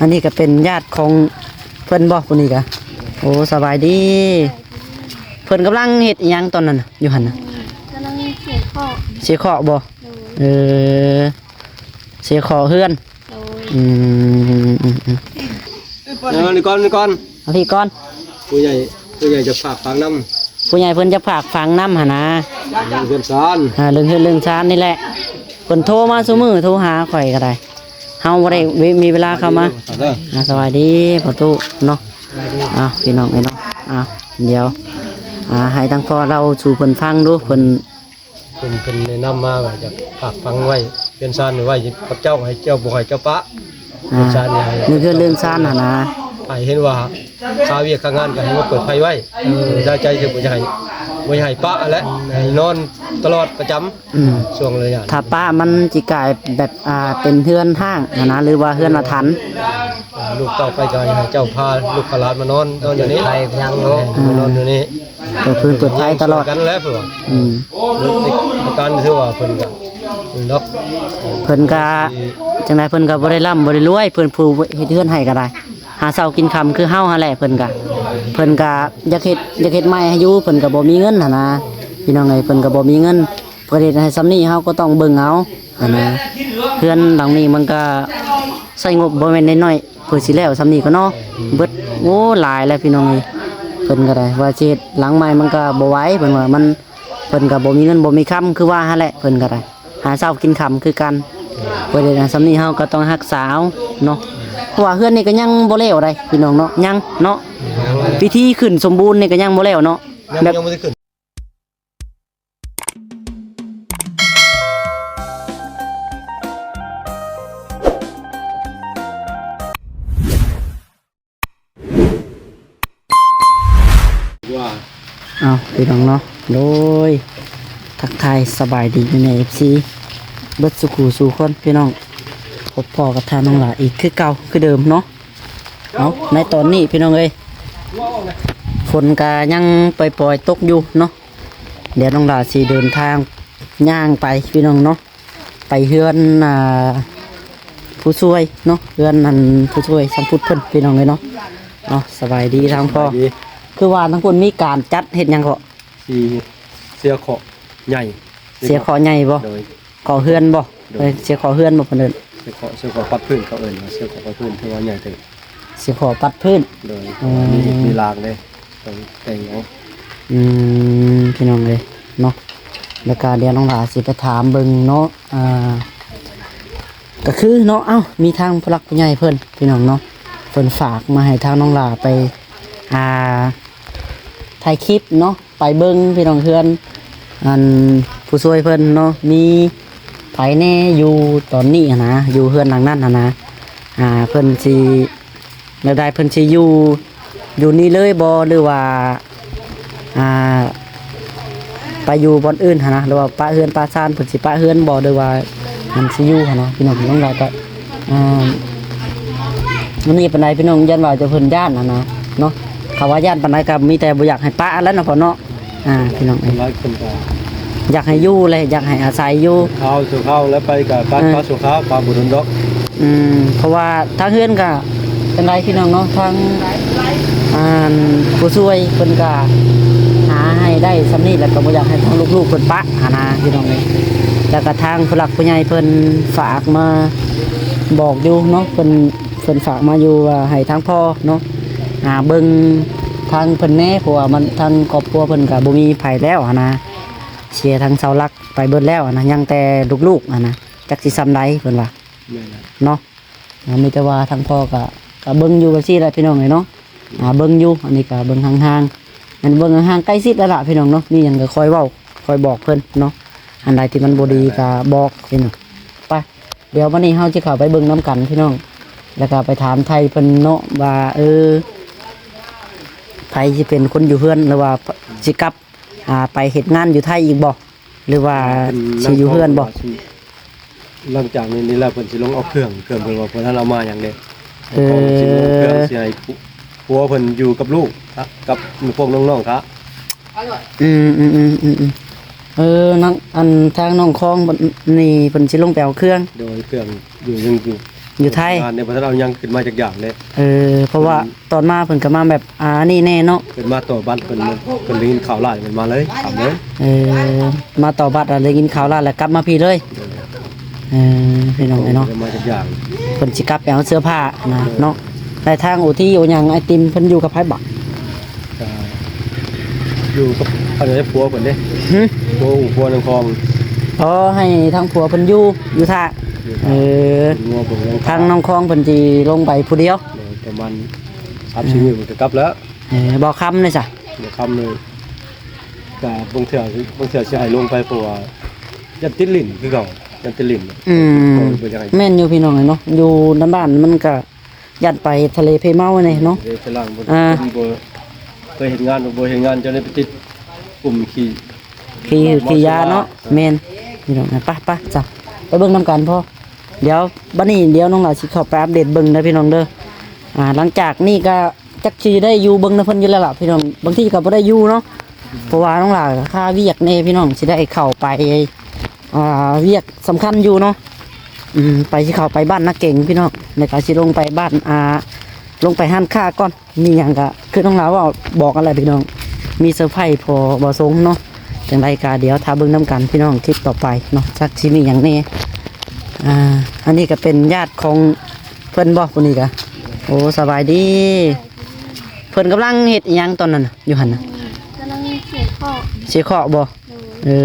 ອັນນີ້ກໍເປັນຍາດຂອງເພິ່ນບໍ່ ຜູ້ນີ້ກະ? ໂອ້ ສະບາຍດີ. ເພິ່ນກຳລັງເຮັດອີ່ຫຍັງຕອນນັ້ນນະ ຢູ່ຫັ້ນນະ? ກຳລັງເສຍເຄາະ. ເສຍເຄາະບໍ່? ໂດຍ. ເອີ ເສຍເຄາະເຮືອນ. ໂດຍ. ອືມ ເອີ ນີ້ກ່ອນ ນີ້ກ່ອນ ເອົາພີ້ກ່ອນ. ຜູ້ໃຫຍ່ ຜູ້ໃຫຍ່ຈະຝາກຝັງນຳ ຜູ້ໃຫຍ່ເພິ່ນຈະຝາກຝັງນຳຫັ້ນນາ ເລື່ອງເຮືອນຊານ ອ່າ ເລື່ອງເຮືອນເລື່ອງຊານນີ້ແຫຼະ. ເພິ່ນໂທມາຊຸມື້ ໂທຫາຂ້ອຍກໍໄດ້ ເຮົາບໍ່ໄດ້ມີເວລາເຂົ້າມາ. ອ່າ ສະບາຍດີພໍ່ຕູ້ເນາະ. ອ້າວ ພີ່ນ້ອງເອີຍເນາະ ອ້າວ ດຽວ ອ່າ ໃຫ້ທາງພໍ່ເລົ່າສູ່ເພິ່ນຟັງດູ ເພິ່ນ ເພິ່ນ ເພິ່ນແນະນຳມາວ່າຢາກຝາກຝັງໄວ້ ເຮືອນຊານໄວ້ກັບເຈົ້າ ໃຫ້ເຈົ້າ ບໍ່ໃຫ້ເຈົ້າປະ ອ່າ ເຮືອນຊານນີ້ ໃຫ້ ເລື່ອງເຮືອນເລື່ອງຊານຫັ້ນນະ ໃຫ້ເຫັນວ່າຄາວຽກຄາງານກໍໃຫ້ມາເປີດໄຟໄວ້ ເອີ ໃສ່ໃຈຄືບໍ່ຢາກໃຫ້ ບໍ່ຢາກໃຫ້ປະຫັ້ນແຫຼະ ໃຫ້ນອນຕະຫຼອດປະຈຳ. ອືມ ຊ່ວງໄລຍະ ຖ້າປະມັນຊິກາຍແບບ ອ່າ ເປັນເຮືອນຮ້າງຫັ້ນນະ ຫຼືວ່າເຮືອນອາຖັນ ອ່າ ລູກເຕົ້າໄປກໍໃຫ້ເຈົ້າພາລູກພາຫຼານມານອນ ນອນຢູ່ນີ້ ໃຜຍັງເນາະ ມານອນຢູ່ນີ້ ເປີດຟືນເປີດໄຟຕະຫຼອດ ຊ່ວຍກັນແຫຼະເພິ່ນວ່າ. ອືມ ປະການຄືວ່າເພິ່ນກໍດອກ ເພິ່ນກໍຈັ່ງໃດ ເພິ່ນກໍບໍ່ໄດ້ລ່ຳບໍ່ໄດ້ລວຍ ເພິ່ນຜູ້ເຮັດເຮືອນໃຫ້ກໍໄດ້ ຫາເຊົ້າກິນຄ່ຳຄືເຮົາຫັ້ນແຫຼະ. ເພິ່ນກະ ເພິ່ນກະຢາກເຮັດ ຢາກເຮັດໃໝ່ໃຫ້ຢູ່ ເພິ່ນກະບໍ່ມີເງິນຫັ້ນນະ ພີ່ນ້ອງເອີຍ ເພິ່ນກະບໍ່ມີເງິນ ເພິ່ນເຮັດໃຫ້ຊ່ຳນີ້ ເຮົາກໍຕ້ອງເບິ່ງເອົາຫັ້ນນະ. ເຮືອນຫຼັງນີ້ມັນກະໃຊ້ງົບບໍ່ແມ່ນນ້ອຍໆ ເພື່ອຊິແລ້ວຊ່ຳນີ້ກໍເນາະ ເບິດ ໂອ້ ຫຼາຍແລ້ວ ພີ່ນ້ອງເອີຍ. ເພິ່ນກະໄດ້ວ່າຊິເຮັດຫຼັງໃໝ່ມັນກະບໍ່ໄຫວ ເພິ່ນວ່າມັນ ເພິ່ນກະບໍ່ມີເງິນບໍ່ມີຄຳ ຄືວ່າຫັ້ນແຫຼະ ເພິ່ນກະໄດ້ ຫາເຊົ້າກິນຄ່ຳຄືກັນ. ເພາະເຮັດໃຫ້ຊ່ຳນີ້ເຮົາກໍຕ້ອງຮັກສາເອົາເນາະ ເພາະວ່າເຮືອນນີ້ກໍຍັງບໍ່ແລ້ວໃດ໋ ພີ່ນ້ອງເນາະ ຍັງເນາະ ພິທີຂຶ້ນສົມບູນນີ້ກໍຍັງບໍ່ແລ້ວເນາະ ຍັງ ແບບ ຍັງບໍ່ໄດ້ຂຶ້ນ. ວ່າ ເອົາ ພີ່ນ້ອງເນາະ ໂດຍ ທັກທາຍສະບາຍດີແມ່ໆ ເອັຟຊີ ເບິດສູ່ຄູ່ສູ່ຄົນ ພີ່ນ້ອງ ພົບພໍ້ກັບທາງນ້ອງຫຼ້າອີກຄືເກົ່າຄືເດີມເນາະ. ເອົາ ໃນຕອນນີ້ ພີ່ນ້ອງເອີຍ ຝົນກະຍັງປ່ອຍໆຕົກຢູ່ເນາະ. ດຽວນ້ອງຫຼ້າຊິເດີນທາງຍ່າງໄປ ພີ່ນ້ອງເນາະ ໄປເຮືອນ ອ່າ ຜູ້ຊ່ວຍເນາະ ເຮືອນອັນຜູ້ຊ່ວຍສັງພຸດເພິ່ນ ພີ່ນ້ອງເອີຍເນາະ. ເອົາ ສະບາຍດີທາງພໍ່ ສະບາຍດີ. ຄືວ່າທາງພຸ້ນມີການຈັດເຮັດຫຍັງເກາະ? ຊິເສຍເຄາະໃຫຍ່. ເສຍເຄາະໃຫຍ່ບໍ່? ໂດຍ. ເຄາະເຮືອນບໍ່? ໂດຍ. ເອີ ເສຍເຄາະເຮືອນບໍ່ເພິ່ນເອີ້ນ? ເສຍເຄາະ ເສຍເຄາະປັດພື້ນເຂົາເອີ້ນວ່າ ເສຍເຄາະປັດພື້ນ ເພາະວ່າໃຫຍ່ເຕີບ. ເສຍເຄາະປັດພື້ນ. ໂດຍ. ອໍ ເພາະວ່າມີອິດມີລາງເດ້ ຕ້ອງແຕ່ງເອົາ. ອືມ ພີ່ນ້ອງເອີຍເນາະ ແລ້ວກະດຽວນ້ອງຫຼ້າຊິໄປຖາມເບິ່ງເນາະ. ອ່າ ກະຄືເນາະ ເອົ້າ ມີທາງຜູ້ຫຼັກຜູ້ໃຫຍ່ເພິ່ນ ພີ່ນ້ອງເນາະ ເພິ່ນຝາກມາໃຫ້ທາງນ້ອງຫຼ້າໄປ ອ່າ ຖ່າຍຄລິບເນາະ ໄປເບິ່ງ ພີ່ນ້ອງ ເຮືອນອັນຜູ້ຊ່ວຍເພິ່ນເນາະ ມີໃຜແດ່ຢູ່ຕອນນີ້ຫັ້ນນະ ຢູ່ເຮືອນຫຼັງນັ້ນຫັ້ນນະ. ອ່າ ເພິ່ນຊິ ແນວໃດ ເພິ່ນຊິຢູ່ ຢູ່ນີ້ເລີຍບໍ່ ຫຼືວ່າ ອ່າ ໄປຢູ່ບ່ອນອື່ນຫັ້ນນະ ຫຼືວ່າປະເຮືອນປະຊານ ເພິ່ນຊິປະເຮືອນບໍ່ ຫຼືວ່າມັນຊິຢູ່ຫັ້ນນະ ພີ່ນ້ອງ. ນ້ອງຫຼ້າກໍ ອ່າ ບໍ່ໜີປານໃດ ພີ່ນ້ອງ ຢ້ານວ່າຈະເພິ່ນຢ້ານຫັ້ນນະເນາະ. ຖ້າວ່າຢ້ານປານໃດກໍມີແຕ່ບໍ່ຢາກໃຫ້ປະແລ້ວເນາະ ພໍ່ເນາະ. ອ່າ ພີ່ນ້ອງເອີຍ ຫຼາຍຄົນກໍຢາກໃຫ້ຢູ່ແຫຼະ ຢາກໃຫ້ອາໄສຢູ່ ຊົ່ວຄາວ ຊົ່ວຄາວ ແລ້ວໄປກໍປະ ເອີ ປະຊົ່ວຄາວ ປະບໍ່ດົນດອກ. ອືມ ເພາະວ່າທາງເຮືອນກໍຈັ່ງໃດ ພີ່ນ້ອງເນາະ ທາງ ອັນ ຜູ້ຊ່ວຍເພິ່ນກໍຫາໃຫ້ໄດ້ຊ່ຳນີ້ ແລ້ວກໍບໍ່ຢາກໃຫ້ທາງລູກໆເພິ່ນປະຫັ້ນນະ ພີ່ນ້ອງເອີຍ. ແລ້ວກໍທາງຜູ້ຫຼັກຜູ້ໃຫຍ່ເພິ່ນຝາກມາບອກຢູ່ເນາະ ເພິ່ນ ເພິ່ນຝາກມາຢູ່ວ່າໃຫ້ທາງພໍ່ເນາະ ອ່າ ເບິ່ງທາງເພິ່ນແດ່ ເພາະວ່າມັນ ທາງຄອບຄົວເພິ່ນກໍບໍ່ມີໃຜແລ້ວຫັ້ນນະ ເສຍທາງເສົາຫຼັກໄປເບິດແລ້ວຫັ້ນນະ ຍັງແຕ່ລູກໆຫັ້ນນະ ຈັກຊິຊ່ຳໃດ ເພິ່ນວ່າ. ແມ່ນແລ້ວ ເນາະ ອ່າ ມີແຕ່ວ່າທາງພໍ່ກໍ ກໍເບິ່ງຢູ່ແບບຊີ້ແຫຼະ ພີ່ນ້ອງເອີຍເນາະ. ອ່າ ເບິ່ງຢູ່ ອັນນີ້ກໍເບິ່ງຫ່າງໆ ອັນເບິ່ງຫ່າງໆ ໃກ້ຊິດແລ້ວລະ ພີ່ນ້ອງເນາະ. ມີຫຍັງກໍຄ່ອຍເວົ້າ ຄ່ອຍບອກເພິ່ນເນາະ ອັນໃດທີ່ມັນບໍ່ດີກໍບອກ ພີ່ນ້ອງ. ໄປ ດຽວບັດນີ້ເຮົາຊິເຂົ້າໄປເບິ່ງນຳກັນ ພີ່ນ້ອງ ແລ້ວກໍໄປຖາມໄຖ່ເພິ່ນເນາະວ່າ ເອີ ໃຜຊິເປັນຄົນຢູ່ເຮືອນ ຫຼືວ່າຊິກັບ ອ່າ ໄປເຮັດງານຢູ່ໄທອີກບໍ່ ຫຼືວ່າຊິຢູ່ເຮືອນບໍ່? ຫຼັງຈາກນີ້ແລ້ວເພິ່ນຊິລົງເອົາເຄື່ອງ ເຄື່ອງເພິ່ນວ່າເພິ່ນຫັ້ນເອົາມາຫຍັງເດ້. ເອີ ເພິ່ນຊິລົງເຄື່ອງ ຊິໃຫ້ຜົວເພິ່ນຢູ່ກັບລູກ ກັບພວກນ້ອງໆຄະ. ອືມ ເອີ ນາງ ອັນ ທາງນ້ອງຄອງນີ້ເພິ່ນຊິລົງໄປເອົາເຄື່ອງ. ໂດຍ ເຄື່ອງຢູ່ ຍັງຢູ່ ຢູ່ໄທ ງານນີ້ບໍ່ທັນເອົາຫຍັງຂຶ້ນມາຈັກຢ່າງເດ້. ເອີ ເພາະວ່າ ເພິ່ນ ຕອນມາເພິ່ນກໍມາແບບ ອ່າ ນີ້ແນ່ເນາະ. ເພິ່ນມາຕໍ່ບັດ ເພິ່ນ ເພິ່ນໄດ້ຍິນຂ່າວຫຼາຍ ເພິ່ນມາເລີຍ ຕາມເລີຍ. ເອີ ມາຕໍ່ບັດ ໄດ້ຍິນຂ່າວຫຼາຍ ແລ້ວກັບມາພີ້ເລີຍ. ເອີ ເອີ ພີ່ນ້ອງເອີຍເນາະ ເພິ່ນມາຈັກຢ່າງ ເພິ່ນຊິກັບໄປເອົາເສື້ອຜ້ານະເນາະ. ແລ້ວທາງໂອທີໂອຫຍັງ ອ້າຍຕິມເພິ່ນຢູ່ກັບໃຜບາດ? ກໍຢູ່ກັບອັນນັ້ນ ຜົວເພິ່ນເດ້. ຫື? ຜົວ ຜົວນາງຄອງ. ອໍ ໃຫ້ທາງຜົວເພິ່ນຢູ່ ຢູ່ຖ້າ. ຢູ່ຖ້າ. ເອີ ງົວເພິ່ນ ທາງນ້ອງຄອງເພິ່ນຊິລົງໄປຜູ້ດຽວ. ໂດຍ ປະມານສາມສີ່ມື້ເພິ່ນກໍກັບແລ້ວ. ເອີ ບໍ່ຄ່ຳເລີຍຊະ. ບໍ່ຄ່ຳເລີຍ. ກໍບາງເທື່ອ ບາງເທື່ອຊິໃຫ້ລົງໄປ ເພາະວ່າຢ້ານຕິດຫຼິ້ນຄືເກົ່າ ຢ້ານຕິດຫຼິ້ນ. ອືມ ແມ່ນຢູ່ພີ່ນ້ອງເອີຍເນາະ ຢູ່ນຳບ້ານມັນກໍຢ້ານໄປທະເລເພເມົາແດ່ເນາະ. ເດ້ ສະຫຼັງບໍ່ ອ່າ ເພິ່ນບໍ່ເຄີຍເຮັດງານ ບໍ່ເຮັດງານ ເຈົ້າໄດ້ໄປຕິດກຸ່ມຂີ້ ຂີ້ ຂີ້ຢາເນາະ. ແມ່ນ ພີ່ນ້ອງ ໄປ ໄປ ຈ້ະ ໄປເບິ່ງນຳກັນພໍ. ດຽວ ບັດນີ້ ດຽວນ້ອງຫຼ້າຊິເຂົ້າໄປອັບເດດເບິ່ງເດີພີ່ນ້ອງເດີ. ອ່າ ຫຼັງຈາກນີ້ກໍຈັກຊິໄດ້ຢູ່ເບິ່ງນຳເພິ່ນຢູ່ແລ້ວລະພີ່ນ້ອງ ບາງທີກໍບໍ່ໄດ້ຢູ່ເນາະ ເພາະວ່ານ້ອງຫຼ້າກໍຄາວຽກແດ່ພີ່ນ້ອງ ຊິໄດ້ເຂົ້າໄປ ອ່າ ວຽກສຳຄັນຢູ່ເນາະ. ອືມ ໄປ ຊິເຂົ້າໄປບ້ານນາເກັງພີ່ນ້ອງ ແລ້ວກໍຊິລົງໄປບ້ານ ອ່າ ລົງໄປຮ້ານຄ້າກ່ອນ. ມີຫຍັງກໍຄືນ້ອງຫຼ້າເວົ້າບອກຫັ້ນແຫຼະພີ່ນ້ອງ ມີເຊີໄພພໍບໍ່ຊົງເນາະ. ຈັ່ງໃດກໍດຽວຖ້າເບິ່ງນຳກັນພີ່ນ້ອງ ຄລິບຕໍ່ໄປເນາະ ຈັກຊິມີຫຍັງແດ່. ອ່າ ອັນນີ້ກໍເປັນຍາດຂອງເພິ່ນບໍ່ ຜູ້ນີ້ກໍ? ໂອ້ ສະບາຍດີ. ເພິ່ນກຳລັງເຮັດອີ່ຫຍັງຕອນນັ້ນນະ ຢູ່ຫັ້ນນະ? ກຳລັງເສຍເຄາະ. ເສຍເຄາະບໍ່? ໂດຍ. ເອີ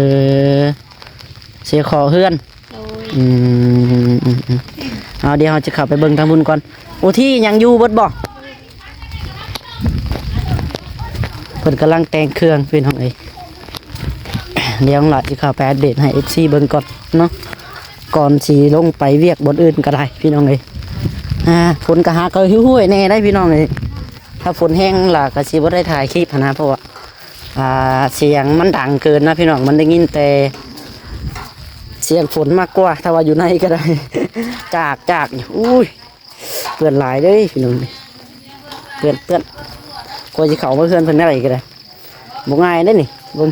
ເສຍເຄາະເຮືອນ. ໂດຍ. ອືມ ອືມ ອືມ ເອົາ ດຽວເຮົາຈະເຂົ້າໄປເບິ່ງທາງພຸ້ນກ່ອນ. ໂອທີຍັງຢູ່ເບິດບໍ່? ເພິ່ນກຳລັງແຕ່ງເຄື່ອງພີ່ນ້ອງເອີຍ. ດຽວຫຼ້າຊິເຂົ້າໄປອັບເດດໃຫ້ເອັຟຊີເບິ່ງກ່ອນເນາະ ກ່ອນຊິລົງໄປວຽກບ່ອນອື່ນກໍໄດ້ພີ່ນ້ອງເອີຍ. ອ່າ ຝົນກໍຫາກໍຫ້ວຍໆແດ່ໄດ໋ພີ່ນ້ອງເອີຍ. ຖ້າຝົນແຮງຫຼ້າກໍຊິບໍ່ໄດ້ຖ່າຍຄລິບຫັ້ນນະ ເພາະວ່າ ອ່າ ສຽງມັນດັງເກີນນະພີ່ນ້ອງ ມັນໄດ້ຍິນແຕ່ສຽງຝົນມາກກວ່າ. ຖ້າວ່າຢູ່ໃນກໍໄດ້ ຈາກໆຢູ່. ອຸ້ຍ ເປື້ອນຫຼາຍເດ້ພີ່ນ້ອງ ເປື້ອນ ເປື້ອນ. ກວ່າຊິເຂົ້າມາເຮືອນເພິ່ນໄດ້ກໍໄດ້ ບໍ່ງ່າຍເດ້ນີ້. ເບິ່ງ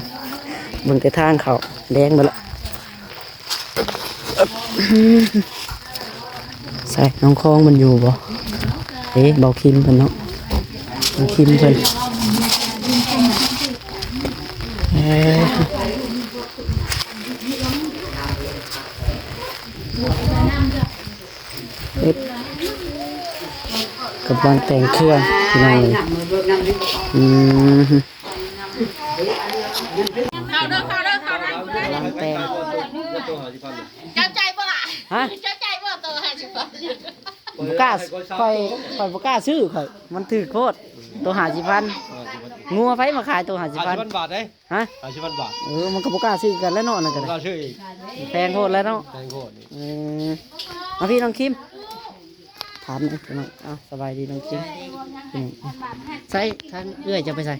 ເບິ່ງແຕ່ທາງເຂົ້າແດງເບິດລະ. ໃສ ນ້ອງຄອງມັນຢູ່ບໍ່? ເອ ເບົາຄິມເພິ່ນເນາະ ເບົາຄິມເພິ່ນ. ເອີ ເອີ ກຳລັງແຕ່ງເຄື່ອງພີ່ນ້ອງເອີຍ. ອືມ ເຂົ້າເດີ ເຂົ້າເດີ ເຂົ້າເດີ ກຳລັງແຕ່ງ. ເຈົ້າຈ່າຍບໍ່ລະ? ຮະ? ເຈົ້າຈ່າຍບໍ່ໂຕຫ້າສິບພັນ? ບໍ່ກ້າ ຂ້ອຍ ຂ້ອຍບໍ່ກ້າຊື້ ຂ້ອຍ ມັນຖືກໂພດ ໂຕຫ້າສິບພັນ. ງົວໃຜມາຂາຍໂຕຫ້າສິບພັນ? ຫ້າສິບພັນບາດເດ້. ຮະ? ຫ້າສິບພັນບາດ. ເອີ ມັນກໍບໍ່ກ້າຊື້ກັນແລ້ວເນາະ ນັ້ນກໍໄດ້ ບໍ່ກ້າຊື້ອີກ ແພງໂພດແລ້ວເນາະ ແພງໂພດ. ເອີ ມາພີ່ນ້ອງຄິມ ຖາມໜ່ອຍພີ່ນ້ອງ. ເອົາ ສະບາຍດີນ້ອງຄິມ. ອືມ ໃສ ທາງເອື້ອຍຈະໄປໃສ?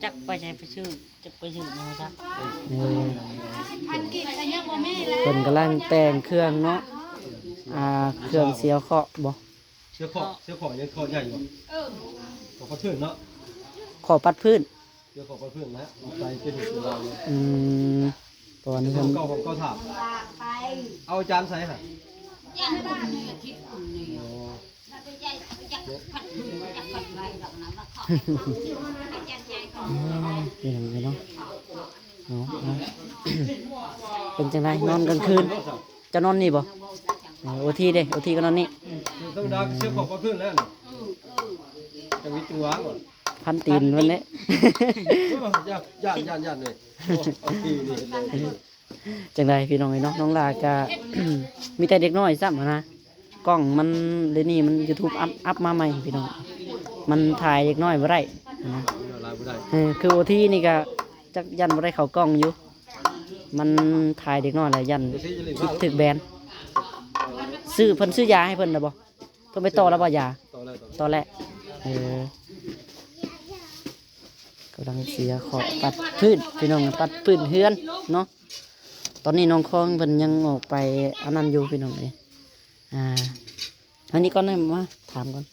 ຈັກໄປໃສ ໄປຊື້ ຈັກໄປຊື້ແນວຈັກ. ເອີ ເພິ່ນກຳລັງແຕ່ງເຄື່ອງເນາະ ອ່າ ເຄື່ອງເສຍເຄາະບໍ່? ເສື້ອເຄາະ ເສື້ອເຄາະຍັງເຄາະໃຫຍ່ຢູ່ ເຄາະປັດພື້ນເນາະ ເຄາະປັດພື້ນ ເສື້ອເຄາະປັດພື້ນນະ ໃສ່ເປັນເສື້ອລາວເນາະ. ອືມ ຕອນນີ້ເພິ່ນ ເກົ່າ ເກົ່າຖາມ ເອົາອາຈານໃສຫະ? ອໍ ເປັນຈັ່ງໃດນອນກາງຄືນ? ເຈົ້ານອນນີ້ບໍ່? ເອີ ໂອທີເດ້ ໂອທີກໍນອນນີ້. ທຳມະດາເສື້ອຂອງປະພື້ນແລ້ວ ຈະມີຕົວ ພັນຕີນເພິ່ນເດ້. ຢ້ານ ຢ້ານ ຢ້ານເລີຍ. ຈັ່ງໃດພີ່ນ້ອງເອີຍເນາະ ນ້ອງຫຼ້າກະ ມີແຕ່ເດັກນ້ອຍຊ້ຳຫັ້ນນະ ກ້ອງມັນ ດຽວນີ້ມັນ ຢູທູບ ອັບ ອັບມາໃໝ່ພີ່ນ້ອງ ມັນຖ່າຍເດັກນ້ອຍບໍ່ໄດ້ຫັ້ນນະ. ເອີ ຄືໂອທີນີ້ກະ ຈັກຢ້ານບໍ່ໄດ້ເຂົ້າກ້ອງຢູ່ ມັນຖ່າຍເດັກນ້ອຍແລ້ວຢ້ານ ໂອທີ ຖືກແບນ. ຊື້ ເພິ່ນຊື້ຢາໃຫ້ເພິ່ນແລ້ວບໍ່? ເພິ່ນໄປຕໍ່ແລ້ວບໍ່ຢາ? ຕໍ່ແລ້ວ ຕໍ່ແລ້ວ ຕໍ່ແລ້ວ. ເອີ ກຳລັງເສຍເຄາະປັດພື້ນ ພີ່ນ້ອງ ປັດພື້ນເຮືອນເນາະ. ຕອນນີ້ນ້ອງຄອງເພິ່ນຍັງອອກໄປອັນນັ້ນຢູ່ ພີ່ນ້ອງເອີຍ. ອ່າ ອັນນີ້ກ່ອນນະ ມາຖາມກ່ອນ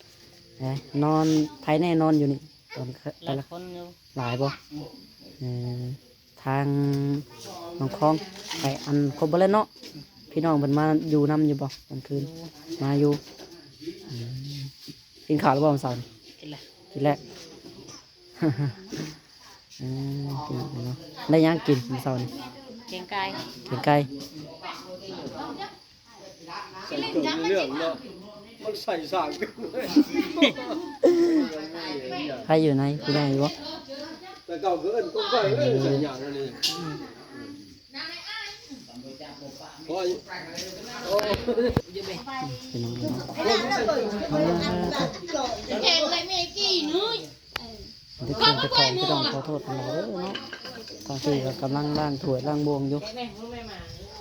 ເອີ ນອນ ໃຜແນ່ນອນຢູ່ນີ້? ຕອນ ຫຼາຍຄົນຢູ່ ຫຼາຍບໍ່? ອືມ ເອີ ທາງນ້ອງຄອງໄປອັນຄົບເບິດແລ້ວເນາະ. ພີ່ນ້ອງເພິ່ນມາຢູ່ນຳຢູ່ບໍ່ກາງຄືນ? ມາຢູ່. ອືມ ກິນເຂົ້າແລ້ວບໍ່ມື້ເຊົ້ານີ້? ກິນແລ້ວ ກິນແລ້ວ. ເອີ ພີ່ນ້ອງເນາະ ໄດ້ຫຍັງກິນມື້ເຊົ້ານີ້? ແກງໄກ່ ແກງໄກ່. ໃສ່ເກີບເລື່ອງເນາະ ມັນໃສ່ສາກ ໃຜຢູ່ໃນຜູ້ໃຫຍ່ຢູ່ບໍ່? ແຕ່ເກົ່າຄືເອີ້ນກົກໄກ່ເລີຍ ໃສ່ຫຍັງອັນນີ້. ໂອ້ຍ ພີ່ນ້ອງເນາະ ເດັກເປັນເຈົ້າຂອງ ພີ່ນ້ອງ ຂໍໂທດເພິ່ນເດີເນາະ. ທາງທີ່ກໍກຳລັງລ້າງຖ້ວຍລ້າງບ່ວງຢູ່.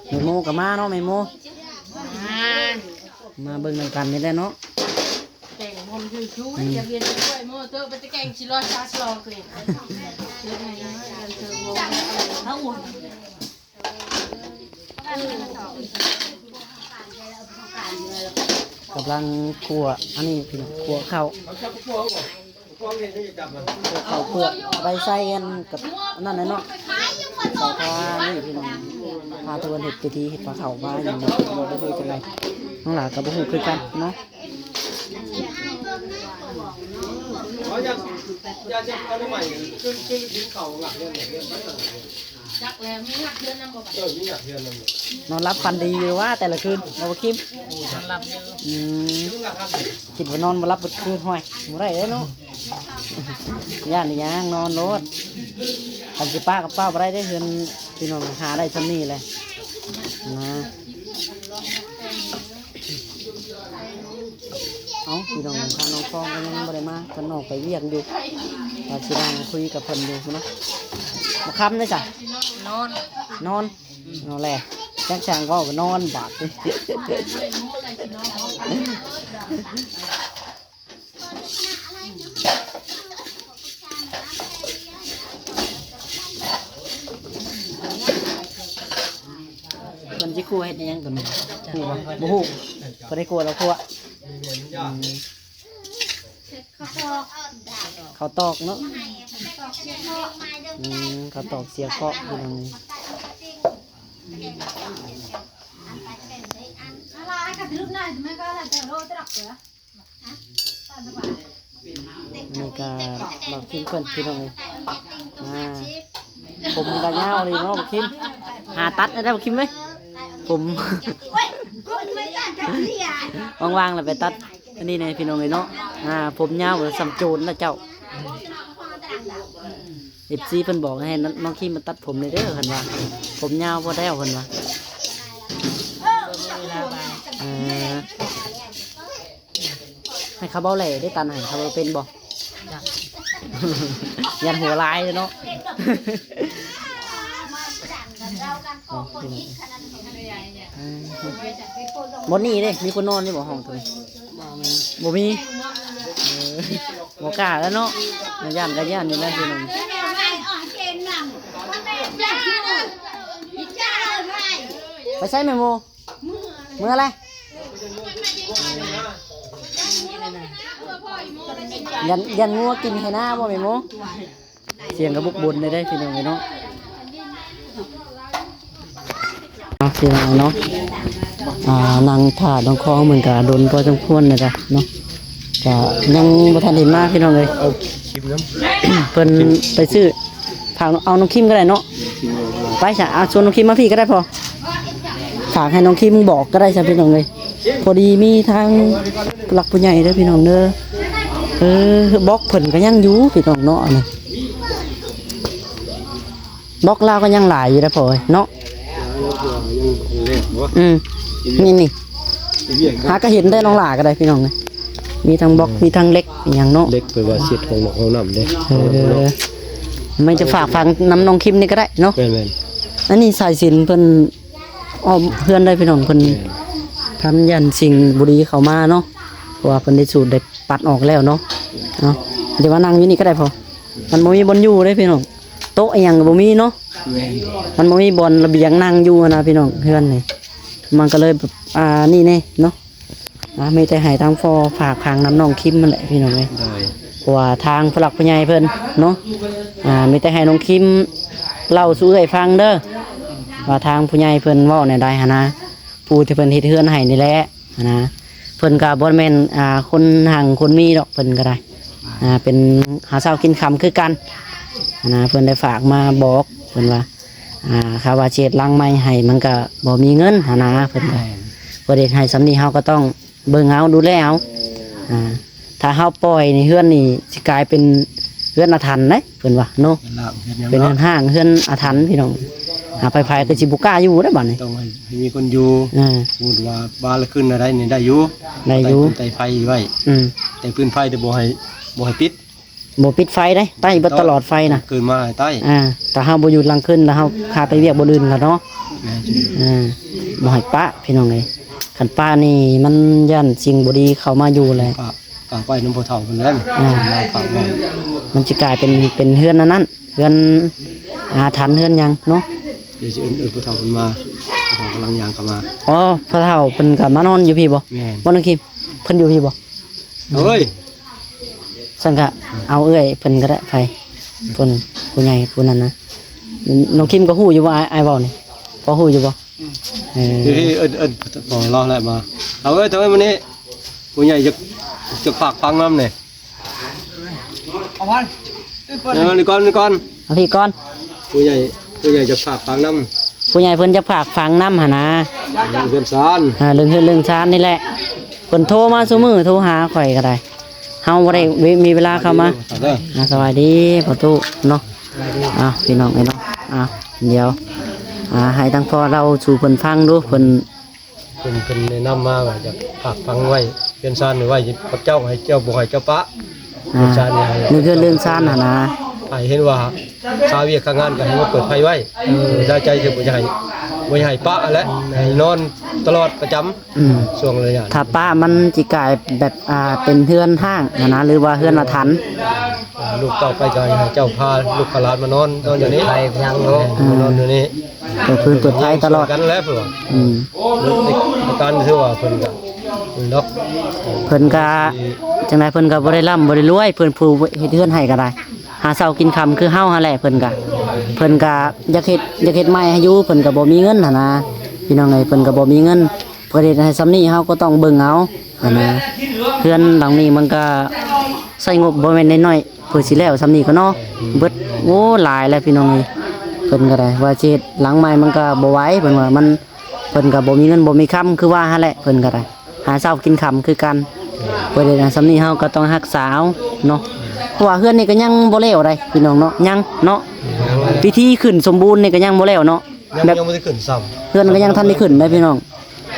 ແມ່ໂມກໍມາເນາະ ແມ່ໂມ ມາ ມາເບິ່ງນຳກັນນີ້ແຫຼະເນາະ. ແກງຫອມ ອືມ ຢາກວຽນໄປຊ່ວຍໂມເຕີ ໄປແຕ່ແກງຊິລໍຊາຊອກເລີຍ. ກຳລັງຂົ້ວອັນນີ້ພີ່ນ້ອງ ຂົ້ວເຂົ້າ ຂົ້ວເຂົ້າເປືອກ ເອົາໄປໃສ່ອັນກັບອັນນັ້ນແຫຼະເນາະ ໃສ່ຜ້ານີ້ພີ່ນ້ອງ ຜ້າທີ່ເພິ່ນເຮັດພິທີເຮັດພາເຂົ້າມາຫຍັງນີ້ ບໍ່ຮູ້ຈັ່ງໃດ ນ້ອງຫຼ້າກໍບໍ່ຮູ້ຄືກັນເນາະ. ເອົາຢາ ຢາ ຢາອະນາໄມ ຄື ຄືກິນເຂົ້າຫຍັກເຮືອນ ຫຍັກເຮືອນໄປ ຈັກແລ້ວ ມີຫຍັກເຮືອນນຳບໍ່? ເອີ ມີຫຍັກເຮືອນນຳ. ນອນຫຼັບຝັນດີຢູ່ວ່າແຕ່ລະຄືນ ບໍ່ຄິມ? ນອນຫຼັບຢູ່. ອືມ ຄິດວ່ານອນບໍ່ຫຼັບເບິດຄືນ ຫ້ວຍ ບໍ່ໄດ້ເດ້ເນາະ. ຢ້ານອີຫຍັງ ນອນໂລດ ຄັນຊິປະກໍປະບໍ່ໄດ້ເດ້ ເຮືອນພີ່ນ້ອງ ຫາໄດ້ຊ່ຳນີ້ແຫຼະນະ. ເອົ້າ ພີ່ນ້ອງ ທາງນ້ອງຟອງກໍຍັງບໍ່ໄດ້ມາ ເພິ່ນອອກໄປວຽກຢູ່ ວ່າຊິນັ່ງຄຸຍກັບເພິ່ນຢູ່ພຸ້ນນະ. ບໍ່ຄຳເດ້ຊະ ນອນ ນອນ ນອນແຫຼະ ຈັກຊ່າງເວົ້າກໍນອນບາດ. ເພິ່ນຊິຂົ້ວເຮັດອີ່ຫຍັງຕົວນີ້ ຮູ້ບໍ່? ບໍ່ຮູ້ ເພິ່ນໃຫ້ຂົ້ວແລ້ວຂົ້ວ. ອືມ ເຂົ້າຕອກເນາະ. ອືມ ເຂົ້າຕອກເສຍເຄາະ ພີ່ນ້ອງ. ນີ້ກະບັກຄິມເພິ່ນ ພີ່ນ້ອງເອີຍ ມາ ຜົມກະຍາວອີ່ຫຼີເນາະບັກຄິມ ຫາຕັດໄດ້ບໍ່ຄິມເອີຍ ຜົມ ວ່າງໆແລ້ວໄປຕັດອັນນີ້ແດ່ພີ່ນ້ອງເອີຍເນາະ. ອ່າ ຜົມຍາວແລ້ວສ່ຳໂຈນນະເຈົ້າ. ເອັຟຊີ ເພິ່ນບອກໃຫ້ນ້ອງຄິມມາຕັດຜົມແດ່ເດີ ເພິ່ນວ່າຜົມຍາວພໍແລ້ວ ເພິ່ນວ່າ. ເອີ ໃຫ້ເຂົາເວົ້າແຫຼເດ້ ຕັດໃຫ້ເຂົາເວົ້າເປັນບໍ່? ຢ້ານຫົວລາຍເນາະ. ເອົາ ພີ່ນ້ອງ ບ່ອນນີ້ເດ້ ມີຄົນນອນຢູ່ບໍ່ ຫ້ອງໂຕນີ້? ບໍ່ມີ ບໍ່ມີ. ເອີ ບໍ່ກ້າແລ້ວເນາະ ຢ້ານກໍຢ້ານຢູ່ແລ້ວ ພີ່ນ້ອງ. ໄປໃສແມ່ໂມ? ເມືອແລ້ວ ຢ້ານ ຢ້ານງົວກິນໄຮ່ນາບໍ່ແມ່ໂມ? ສຽງກະບຸກບົນເລີຍເດ້ ພີ່ນ້ອງເອີຍເນາະ. ອ່ະ ພີ່ນ້ອງເນາະ ອ່າ ນັ່ງຖ້ານ້ອງຄອງເພິ່ນກະດົນພໍສົມຄວນແລ້ວກະເນາະ ກະຍັງບໍ່ທັນເຫັນມາ ພີ່ນ້ອງເອີຍ. ເອົາຄຣີມນຳ ເພິ່ນໄປຊື້ ຝາກເອົານ້ອງຄິມກໍໄດ້ເນາະ. ໄປຊະ ເອົາ ຊວນນ້ອງຄິມມາພີ້ກໍໄດ້ພໍ່ ຝາກໃຫ້ນ້ອງຄິມບອກກໍໄດ້ຊະ ພີ່ນ້ອງເອີຍ. ພໍດີມີທາງຜູ້ຫຼັກຜູ້ໃຫຍ່ເດີ ພີ່ນ້ອງເດີ. ເອີ ບລັອກເພິ່ນກໍຍັງຢູ່ ພີ່ນ້ອງເນາະ ອັນນີ້ ບລັອກລາວກໍຍັງຫຼາຍຢູ່ເດ້ພໍ່ເອີຍເນາະ. ອືມ ນີ້ໆ ຫາກໍເຫັນໄດ້ ນ້ອງຫຼ້າກໍໄດ້ ພີ່ນ້ອງເອີຍ. ມີທັງບລັອກ ມີທັງເຫຼັກອີ່ຫຍັງເນາະ ເຫຼັກໄປວ່າເຊັດຫ້ອງນອກຫ້ອງນ້ຳເດ້. ເອີ ມີແຕ່ຝາກຝັງນຳນ້ອງຄິມນີ້ກໍໄດ້ເນາະ. ແມ່ນໆ ອັນນີ້ສາຍສິນເພິ່ນອ້ອມເຮືອນໄດ້ ພີ່ນ້ອງ ເພິ່ນ ແມ່ນ ທຳຢ້ານສິ່ງບໍ່ດີເຂົ້າມາເນາະ ເພາະວ່າເພິ່ນໄດ້ສູດໄດ້ປັດອອກແລ້ວເນາະ ເນາະ. ແຕ່ວ່ານັ່ງຢູ່ນີ້ກໍໄດ້ພໍ່ ມັນບໍ່ມີບ່ອນຢູ່ເດ້ ພີ່ນ້ອງ. ໂຕະອີ່ຫຍັງກໍບໍ່ມີເນາະ. ແມ່ນ ມັນບໍ່ມີບ່ອນລະບຽງນັ່ງຢູ່ຫັ້ນນະ ພີ່ນ້ອງ. ເຮືອນນີ້ມັນກໍເລີຍແບບ ອ່າ ນີ້ແນ່ເນາະ. ອ່າ ມີແຕ່ໃຫ້ທາງພໍ່ຝາກຝັງນຳນ້ອງຄິມຫັ້ນແຫຼະ ພີ່ນ້ອງເອີຍ. ໂດຍ ເພາະວ່າທາງຜູ້ຫຼັກຜູ້ໃຫຍ່ເພິ່ນເນາະ ອ່າ ມີແຕ່ໃຫ້ນ້ອງຄິມເລົ່າສູ່ເອື້ອຍຟັງເດີ ວ່າທາງຜູ້ໃຫຍ່ເພິ່ນເວົ້າແນວໃດຫັ້ນນະ. ເ ຜູ້ທີ່ເພິ່ນເຮັດເຮືອນໃຫ້ນີ້ແຫຼະຫັ້ນນະ. ເພິ່ນກໍບໍ່ແມ່ນ ອ່າ ຄົນຮັ່ງຄົນມີດອກ ເພິ່ນກໍໄດ້ ອ່າ ເປັນຫາເຊົ້າກິນຄ່ຳຄືກັນຫັ້ນນະ. ເພິ່ນໄດ້ຝາກມາບອກ ເພິ່ນວ່າ ອ່າ ຖ້າວ່າຊິເຮັດຫຼັງໃໝ່ໃຫ້ ມັນກໍບໍ່ມີເງິນຫັ້ນນະ. ເພິ່ນກໍ ແມ່ນ ເພິ່ນເຮັດໃຫ້ສ່ຳນີ້ ເຮົາກໍຕ້ອງ ເບິ່ງເອົາ ດູແລເອົາ. ອ່າ ຖ້າເຮົາປ່ອຍນີ້ ເຮືອນນີ້ຊິກາຍເປັນເຮືອນອາຖັນເດ້ ເພິ່ນວ່າເນາະ. ເປັນເຮືອນຮ້າງເຮືອນຫຍັງ ເປັນເຮືອນ ເນາະ ຮ້າງເຮືອນອາຖັນ ພີ່ນ້ອງ. ອ່າ ໃຜໆກໍຊິບໍ່ກ້າຢູ່ເດ້ບາດນີ້. ຕ້ອງໃຫ້ ໃຫ້ມີຄົນຢູ່. ອ່າ ສົມມຸດວ່າບານລະຄືນລະໄດນີ້ໄດ້ຢູ່ ໄດ້ຢູ່ ໄຕ້ໄຟໄວ້. ອືມ ແຕ່ພື້ນໄຟແຕ່ບໍ່ໃຫ້ ບໍ່ໃຫ້ປິດ. ບໍ່ປິດໄຟເດ້ ໄຕ້ເບິດຕະຫຼອດໄຟນະ. ຄືນມາໃຫ້ໄຕ້. ອ່າ ຖ້າເຮົາບໍ່ຢູ່ຫຼັງຄືນ ແລ້ວເຮົາພາໄປວຽກບ່ອນອື່ນລະເນາະ. ແມ່ນ. ອ່າ ບໍ່ໃຫ້ປະ ພີ່ນ້ອງເອີຍ. ຄັນປະນີ້ມັນຢ້ານສິ່ງບໍ່ດີເຂົ້າມາຢູ່ແຫຼະ. ປະ ກະໄວ້ນຳພໍ່ເຖົ້າເພິ່ນແຫຼະ. ອ່າ ມາຝາກໄວ້. ມັນຊິກາຍເປັນ ເປັນເຮືອນອັນນັ້ນ ເຮືອນອາຖັນ ເຮືອນຫຍັງເນາະ. ດຽວຊິເອີ້ນ ເອີ້ນພໍ່ເຖົ້າເພິ່ນມາ. ພໍ່ເຖົ້າກຳລັງຍ່າງເຂົ້າມາ. ອໍ ພໍ່ເຖົ້າເພິ່ນກໍມານອນຢູ່ພີ້ບໍ່? ແມ່ນ. ບໍ່ ນ້ອງຄິມ ເພິ່ນຢູ່ພີ້ບໍ່? ເອີຍ ຊັ້ນກະເອົາເອື້ອຍເພິ່ນກໍໄດ້. ໃຜ ເພິ່ນ ຜູ້ໃຫຍ່ຜູ້ນັ້ນນະ. ນ້ອງຄິມກໍຮູ້ຢູ່ບໍ່? ອ້າຍ ອ້າຍເວົ້ານີ້ ພໍຮູ້ຢູ່ບໍ່? ເອີ ເອີ້ນ ເອີ້ນພໍ່ລາວແຫຼະມາ. ເອົາເອີຍ ເອົາເອີຍ ມື້ນີ້ຜູ້ໃຫຍ່ຈະ ຈະຝາກຝັງນຳນີ້. ເອົາພັນ ເອົານີ້ກ່ອນ ນີ້ກ່ອນ ເອົາພີ້ກ່ອນ. ຜູ້ໃຫຍ່ ຜູ້ໃຫຍ່ຈະຝາກຝັງນຳ. ຜູ້ໃຫຍ່ເພິ່ນຈະຝາກຝັງນຳຫັ້ນນະ. ເລື່ອງເຮືອນຊານ. ອ່າ ເລື່ອງເຮືອນເລື່ອງຊານນີ້ແຫຼະ. ເພິ່ນໂທມາຊຸມື້ ໂທຫາຂ້ອຍກໍໄດ້. ເຮົາບໍ່ໄດ້ມີເວລາເຂົ້າມາ. ອ່າ ສະບາຍດີພໍ່ຕູ້ເນາະ. ອ່າ ພີ່ນ້ອງເອີຍເນາະ. ອ່າ ດຽວ ອ່າ ໃຫ້ທາງພໍ່ເລົ່າສູ່ເພິ່ນຟັງດູ. ເພິ່ນ ເພິ່ນ ເພິ່ນແນະນຳມາວ່າຢາກຝາກຝັງໄວ້ ເຮືອນຊານໄວ້ກັບເຈົ້າ ໃຫ້ເຈົ້າ ບໍ່ໃຫ້ເຈົ້າປະ. ອ່າ ເຮືອນຊານນີ້ໃຫ້ ເລື່ອງເຮືອນເລື່ອງຊານຫັ້ນນະ. ໃຫ້ເຫັນວ່າຄາວຽກຄາງານກໍໃຫ້ມາເປີດໄຟໄວ້. ເອີ ໄດ້ໃຈຄືບໍ່ຢາກໃຫ້ ບໍ່ຢາກໃຫ້ປະຫັ້ນແຫຼະ. ໃຫ້ນອນຕະຫຼອດປະຈຳ. ອືມ ຊ່ວງໄລຍະ ຖ້າປະມັນຊິກາຍແບບ ອ່າ ເປັນເຮືອນຮ້າງຫັ້ນນະ ຫຼືວ່າເຮືອນອາຖັນ. ອ່າ ລູກເຕົ້າໄປກໍໃຫ້ເຈົ້າພາລູກພາຫຼານມານອນ ນອນຢູ່ນີ້ ໄປຫຍັງເນາະ. ອ່າ ມານອນຢູ່ນີ້ ເປີດຟືນເປີດໄຟຕະຫຼອດ ຊ່ວຍກັນແຫຼະເພິ່ນວ່າ. ອືມ ໃນການທີ່ວ່າເພິ່ນກໍດອກ ເພິ່ນກໍຈັ່ງໃດ ເພິ່ນກໍບໍ່ໄດ້ລ່ຳບໍ່ໄດ້ລວຍ. ເພິ່ນຜູ້ເຮັດເຮືອນໃຫ້ກໍໄດ້ ຫາເຊົ້າກິນຄ່ຳຄືເຮົາຫັ້ນແຫຼະ. ເພິ່ນກໍ ເພິ່ນກໍຢາກເຮັດ ຢາກເຮັດໃໝ່ໃຫ້ຢູ່ ເພິ່ນກໍບໍ່ມີເງິນຫັ້ນນະ ພີ່ນ້ອງເອີຍ. ເພິ່ນກໍບໍ່ມີເງິນ ເພິ່ນເຮັດໃຫ້ສ່ຳນີ້ ເຮົາກໍຕ້ອງເບິ່ງເອົາຫັ້ນນະ. ເຮືອນຫຼັງນີ້ມັນກໍໃຊ້ງົບບໍ່ແມ່ນນ້ອຍໆ ເພື່ອຊິແລ້ວສ່ຳນີ້ກໍເນາະ. ເບິດ ໂອ້ ຫຼາຍແລ້ວ ພີ່ນ້ອງເອີຍ. ເພິ່ນກໍໄດ້ວ່າຊິເຮັດຫຼັງໃໝ່ ມັນກໍບໍ່ໄຫວ ເພິ່ນວ່າ. ມັນ ເພິ່ນກໍບໍ່ມີເງິນບໍ່ມີຄຳ ຄືວ່າຫັ້ນແຫຼະ. ເພິ່ນກໍໄດ້ຫາເຊົ້າກິນຄ່ຳຄືກັນ. ເພິ່ນເຮັດໃຫ້ສ່ຳນີ້ ເຮົາກໍຕ້ອງຮັກສາເອົາເນາະ ເພາະວ່າເຮືອນນີ້ກໍຍັງບໍ່ແລ້ວໃດ໋ ພີ່ນ້ອງເນາະ. ຍັງເນາະ ພິທີຂຶ້ນສົມບູນນີ້ກໍຍັງບໍ່ແລ້ວເນາະ. ຍັງ ແບບ ຍັງບໍ່ໄດ້ຂຶ້ນຊ້ຳ ເຮືອນກໍຍັງທັນໄດ້ຂຶ້ນໄດ໋ ພີ່ນ້ອງ.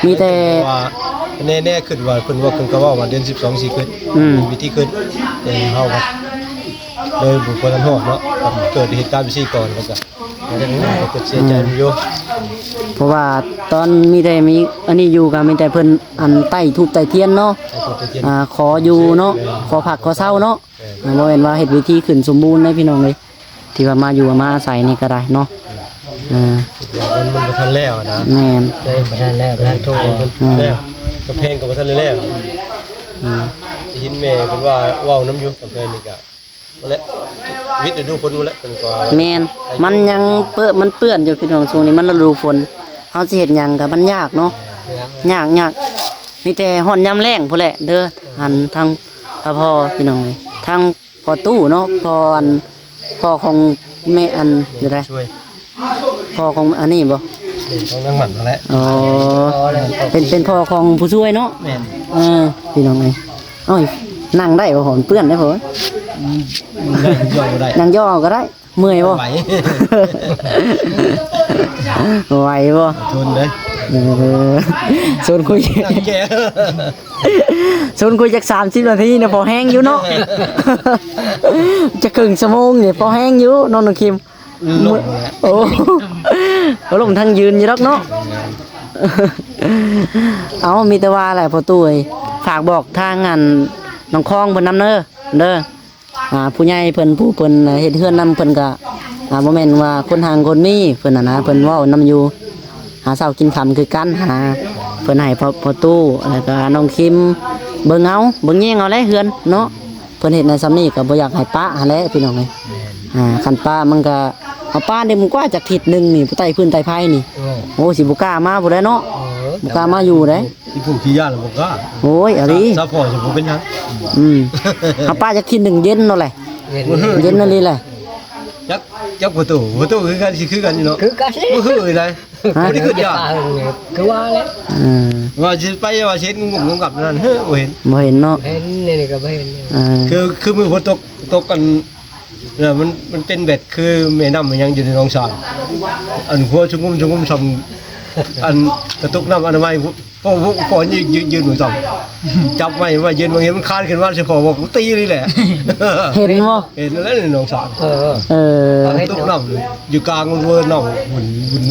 ມີແຕ່ ວ່າແນ່ໆ ຄິດວ່າເພິ່ນວ່າ ເພິ່ນກໍເວົ້າວ່າເດືອນສິບສອງຊິຂຶ້ນ. ອືມ ມີວິທີຂຶ້ນ ແຕ່ເຮົາກໍເລີຍບໍ່ ບໍ່ທັນຮອດເນາະ. ເກີດເຫດການໄປຊີ້ກ່ອນ ກໍຈະ ກໍຈະເສຍໃຈຢູ່. ອືມ ເພາະວ່າຕອນມີແຕ່ມີອັນນີ້ຢູ່ ກໍມີແຕ່ເພິ່ນອັນໄຕ້ທູບໄຕ້ທຽນເນາະ. ໄຕ້ທູບໄຕ້ທຽນ ອ່າ ຂໍຢູ່ເນາະ. ແມ່ນ ຂໍພັກຂໍເຊົາເນາະ. ແມ່ນ ອ່າ ບໍ່ແມ່ນວ່າເຮັດວິທີຂຶ້ນສົມບູນເດ້ ພີ່ນ້ອງເອີຍ. ທີ່ວ່າມາຢູ່ມາອາໄສນີ້ກໍໄດ້ເນາະ. ເອີ ມັນ ມັນບໍ່ທັນແລ້ວນະ. ແມ່ນ ເອີ ບໍ່ທັນແລ້ວ ບໍ່ທັນໂທ. ອືມ ແລ້ວ ກຳແພງກໍບໍ່ທັນໄດ້ແລ້ວ. ອືມ ໄດ້ຍິນແມ່ເພິ່ນວ່າເວົ້ານຳຢູ່ ກຳແພງນີ້ກໍ ນັ້ນແຫຼະ ວິດລະດູຝົນພຸ້ນແຫຼະ ເພິ່ນກໍ. ແມ່ນ ມັນຍັງເປື້ອນ ມັນເປື້ອນຢູ່ ພີ່ນ້ອງ. ຊ່ວງນີ້ມັນລະດູຝົນ ເຮົາຊິເຮັດຫຍັງກໍມັນຍາກເນາະ. ຍາກ ຍາກ ຍາກ ມີແຕ່ຮອດຍາມແລ້ງພຸ້ນແຫຼະເດີ. ອັນທາງພໍ່ ພີ່ນ້ອງເອີຍ ທາງ ພໍ່ຕູ້ເນາະ ພໍ່ອັນ ພໍ່ຂອງແມ່ອັນໃດ ຜູ້ຊ່ວຍ ພໍ່ຂອງອັນນີ້ບໍ່? ເປັນຂອງນາງໝັ້ນຫັ້ນແຫຼະ. ອໍ ເປັນ ເປັນພໍ່ຂອງຜູ້ຊ່ວຍເນາະ. ແມ່ນ ເອີ ພີ່ນ້ອງເອີຍ. ເອົາ ນັ່ງໄດ້ບໍ່? ເປື້ອນໄດ້ບໍ່? ອືມ ນັ່ງຍໍບໍ່ໄດ້ ນັ່ງຍໍເອົາກໍໄດ້. ເມື່ອຍບໍ່? ໄຫວ ໄຫວບໍ່? ທົນເດ້. ເອີ ຊົນຄຸຍ ນັ່ງແກ່ ຊົນຄຸຍຈັກສາມສິບນາທີນະ ພໍແຮງຢູ່ເນາະ. ຈັກເຄິ່ງຊົ່ວໂມງນີ້ພໍແຮງຢູ່ເນາະ ນ້ອງຄິມ. ລົ້ມແຫຼະ ໂອ້ ລົ້ມທັງຢືນຢູ່ດອກເນາະ. ເອົາ ມີແຕ່ວ່າແຫຼະ ພໍ່ຕູ້ເອີຍ ຝາກບອກທາງອັນ ນ້ອງຄອງເພິ່ນນຳເດີ ເດີ. ອ່າ ຜູ້ໃຫຍ່ເພິ່ນ ຜູ້ເພິ່ນເຮັດເຮືອນນຳ ເພິ່ນກະ ອ່າ ບໍ່ແມ່ນວ່າຄົນຮັ່ງຄົນມີ ເພິ່ນຫັ້ນນະ ເພິ່ນເວົ້ານຳຢູ່ ຫາເຊົ້າກິນຄ່ຳຄືກັນຫັ້ນນະ. ເພິ່ນໃຫ້ພໍ່ຕູ້ ແລ້ວກະນ້ອງຄິມເບິ່ງເອົາ ເບິ່ງແຍງເອົາແຫຼະເຮືອນເນາະ. ເພິ່ນເຮັດໃນສ່ຳນີ້ກໍບໍ່ຢາກໃຫ້ປະຫັ້ນແຫຼະ ພີ່ນ້ອງເອີຍ. ອ່າ ຄັນປະມັນກໍ ເອົາປະເດ້ ມັນກວ່າຈັກທິດໜຶ່ງນີ້ ໃຕ້ພື້ນໃຕ້ໄພນີ້. ໂອ້ ຊິບໍ່ກ້າມາພຸ້ນແຫຼະເນາະ. ບໍ່ກ້າມາຢູ່ເດ້. ອີພວກຂີ້ຢ້ານບໍ່ກ້າ. ໂອ້ຍ ອາລີ ຊາວພໍ່ຊິບໍ່ເປັນຫຍັງ. ອືມ ເຮົາປ້າຈັກທີໜຶ່ງເຢັນໂລດແຫຼະ. ເຢັນ ເຢັນອີ່ຫຼີແຫຼະ. ຈັກ ຈັກປະຕູ ປະຕູຄືກັນ ຊິຄືກັນຢູ່ເນາະ. ຄືກັນ ບໍ່ຄືອີ່ໃດ. ຮະ? ບໍ່ໄດ້ຄືຢາກ ຄືວ່າແຫຼະ. ເອີ ວ່າຊິໄປ ວ່າຊິເຫັນງຸ່ມໆນັ້ນ ເຮີ ບໍ່ເຫັນ ບໍ່ເຫັນເນາະ. ເຫັນ ນີ້ກໍບໍ່ເຫັນ. ເອີ ຄື ຄືມື້ຝົນຕົກ ຕົກ ອັນ ແລ້ວມັນ ມັນເປັນແບບຄືແມ່ນ້ຳຫຍັງຢູ່ໃນໜອງສາ ອັນຫົວຊຸງງຸ່ມ ຊຸງງຸ່ມຊ່ຳ ອັນກະຕຸກນ້ຳອະນາໄມ ພໍ່ ພໍ່ ພໍ່ຢືນ ຢືນ ຢືນເບິ່ງຊ່ຳ ຈັບໄມ້ ໄມ້ຢືນເບິ່ງ ເຫັນມັນຄານຂຶ້ນມາ ສະເພາະວ່າກູຕີນີ້ແຫຼະ. ເຫັນບໍ່? ເຫັນແລ້ວໃນໜອງສາ. ເອີ ເອີ ຕຸກນ້ຳຢູ່ກາງເວີນນ້ຳ